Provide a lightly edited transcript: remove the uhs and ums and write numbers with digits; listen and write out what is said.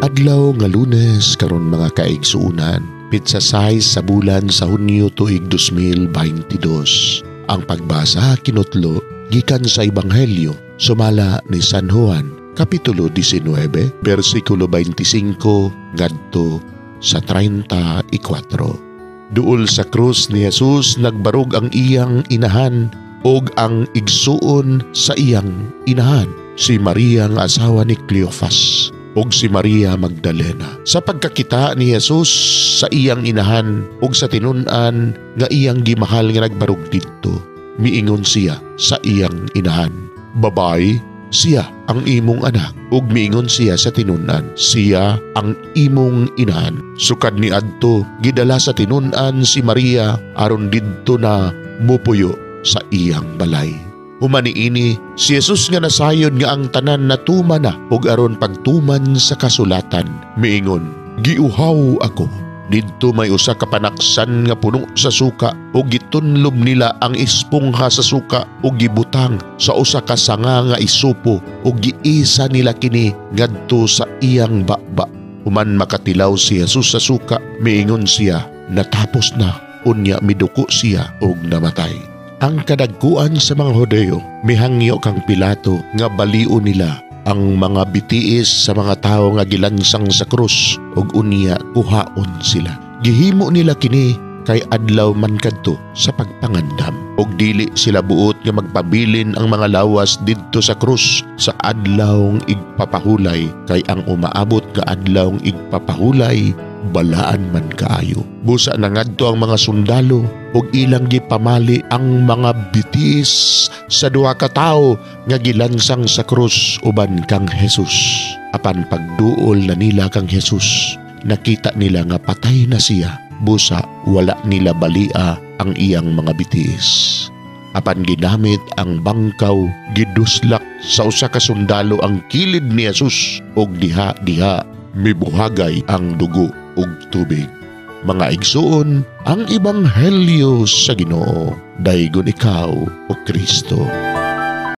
Adlaw nga Lunes karon, mga kaigsuunan, pitsa 6 sa bulan sa Hunyo, tuig 2022. Ang pagbasa kinutlo gikan sa Ebanghelyo sumala ni San Juan, Kapitulo 19, versikulo 25 ngadto sa 34. Duol sa krus ni Jesus nagbarog ang iyang inahan ug ang igsuon sa iyang inahan, si Maria nga asawa ni Cleofas ug si Maria Magdalena. Sa pagkakita ni Jesus sa iyang inahan ug sa tinun-an nga iyang gimahal nga nagbarog didto, miingon siya sa iyang inahan, "Babae, siya ang imong anak." Ug miingon siya sa tinun-an, "Siya ang imong inahan." Sukad ni adto, gidala sa tinun-an si Maria aron didto na mupuyo sa iyang balay. Human niini, si Jesus nga nasayod nga ang tanan natuman na ug aron pagtuman sa kasulatan, miingon, "Giuhaw ako." Didto may usa ka panaksan nga puno sa suka ug gitunlob nila ang espongha sa suka ug gibutang sa usa ka sanga nga isopo ug giisa nila kini ngadto sa iyang baba. Human makatilaw si Jesus sa suka, miingon siya, "Natapos na." Unya miduko siya ug namatay. Ang kadagkuan sa mga Hudeo mihangyo kang Pilato nga balion nila ang mga bitiis sa mga tawo nga gilansang sa krus ug unya kuhaon sila. Gihimo nila kini kay adlaw man kadto sa pagpangandam ug dili sila buot nga magpabilin ang mga lawas didto sa krus sa adlawng igpapahulay, kay ang umaabot nga adlawng igpapahulay balaan man kaayo. Busa nangadto ang mga sundalo ug ilang gipamali ang mga bitiis sa duha ka tawo nga gilansang sa krus uban kang Jesus. Apan pagduol na nila kang Jesus, nakita nila nga patay na siya. Busa wala nila balia ang iyang mga bitiis. Apan ginamit ang bangkaw, giduslak sa usa ka sundalo ang kilid ni Jesus ug diha-diha mibuhagay ang dugo ug tubig. Mga igsuon, ang ebanghelyo sa Ginoo. Daygon ikaw, o Kristo.